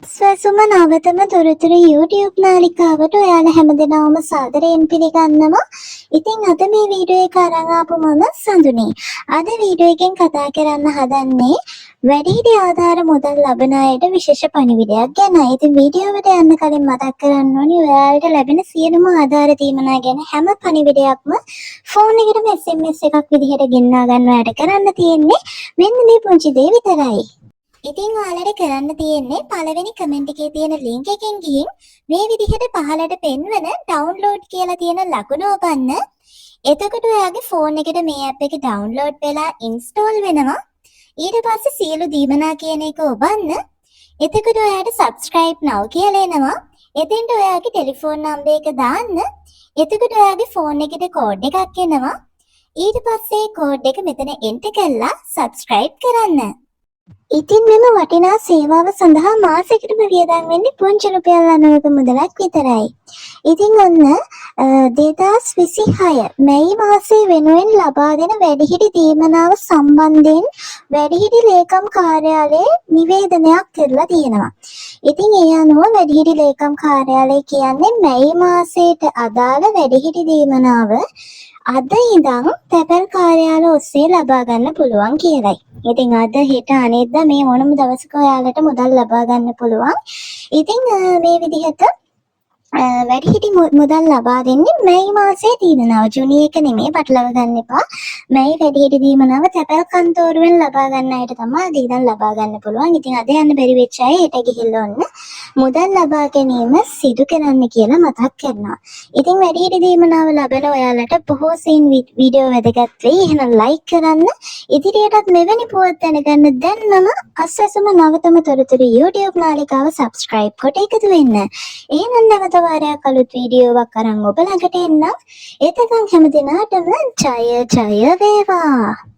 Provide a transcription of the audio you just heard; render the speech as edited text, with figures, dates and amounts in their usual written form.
අස්වැසුම නවතම තොරතුරු YouTube නාලිකාවට ඔයාලා හැමදෙනාම සාදරයෙන් පිළිගන්නවා. ඉතින් අද මේ වීඩියෝ එක අරන් ආපු මම සඳුනි. අද වීඩියෝ එකෙන් කතා කරන්න හදන්නේ වැඩිහිටි ආධාර මුදල් ලබන අයට විශේෂ පණිවිඩයක් ගැන. ඉතින් වීඩියෝවට යන්න කලින් මතක් කරන්න ඕනි, ඔයාලට ලැබෙන සියලුම ආධාර දීමනා ගැන හැම පණිවිඩයක්ම ෆෝන් එකටම SMS එකක් විදිහට ගෙන්නා ගන්න ඔයාලට කරන්න තියෙන්නේ මෙන්න මේ පුංචි දේ විතරයි. ඉතින් ඔයාලට කරන්න තියෙන්නේ පළවෙනි කමෙන්ට් එකේ තියෙන ලින්ක් එකෙන් ගිහින් මේ විදිහට පහළට පෙන්වන ඩවුන්ලෝඩ් කියලා තියෙන ලකුණ ඔබන්න. එතකොට ඔයාගේ ෆෝන් එකට මේ ඇප් එක ඩවුන්ලෝඩ් වෙලා ඉන්ස්ටෝල් වෙනවා. ඊට පස්සේ සියලු දීමනා කියන එක ඔබන්න. එතකොට ඔයාට සබ්ස්ක්‍රයිබ් now කියලා එනවා. එතෙන්ට ඔයාගේ ටෙලිෆෝන් නම්බර් එක දාන්න. එතකොට ඔයාගේ ෆෝන් එකට කෝඩ් එකක් එනවා. ඊට පස්සේ කෝඩ් එක මෙතන එන්ටර් කරලා සබ්ස්ක්‍රයිබ් කරන්න. ඉතින් මෙම වටිනා සේවාව සඳහා මාසෙකටම වියදම් වෙන්නේ පුංචි රුපියල් 90ක මුදලක් විතරයි. ඉතින් ඔන්න 2026 මැයි මාසය වෙනුවෙන් ලබා දෙන වැඩිහිටි දීමනාව සම්බන්ධයෙන් වැඩිහිටි ලේකම් කාර්යාලයේ නිවේදනයක් කරලා තියෙනවා. ඉතින් ඒ අනුව වැඩිහිටි ලේකම් කාර්යාලය කියන්නේ මැයි මාසයට අදාළ වැඩිහිටි දීමනාව අද ඉඳන් තැපැල් කාර්යාල ඔස්සේ ලබා ගන්න පුළුවන් කියලයි. ඉතින් අද, හෙට, අනිද්දා මේ ඕනම දවසක ඔයාලට මුදල් ලබා ගන්න පුළුවන්. ඉතින් මේ විදිහට වැඩිහිටි මුදල් ලබා දෙන්නේ මැයි මාසයේ දීමනාව. ජුනි එක නෙමෙයි, පටලව ගන්න එපා. මැයි වැඩිහිටි දීමනාව තැපැල් කන්තෝරුවෙන් ලබා ගන්න අයට තමයි අද ඉඳන් ලබා ගන්න පුළුවන්. ඉතින් අද යන්න බැරි වෙච්ච අය හෙට ගිහිල්ලා ඔන්න මුදල් ලබා ගැනීම සිදු කරන්න කියලා මතක් කරනවා. ඉතින් වැඩිහිටි දීමනාව ලබන ඔයාලට බොහෝ සෙයින් වීඩියෝ වැදගත් වෙයි. එහෙනම් ලයික් කරන්න. ඉදිරියටත් මෙවැනි පුවත් දැනගන්න දැන්මම අස්වැසුම නවතම තොරතුරු YouTube නාලිකාව සබ්ස්ක්‍රයිබ් කොට එකතු වෙන්න. එහෙනම් නැවත වාරයක් අලුත් වීඩියෝවක් අරන් ඔබ ළඟට එන්නම්. එතකන් හැම දිනාටම ජය ජය වේවා.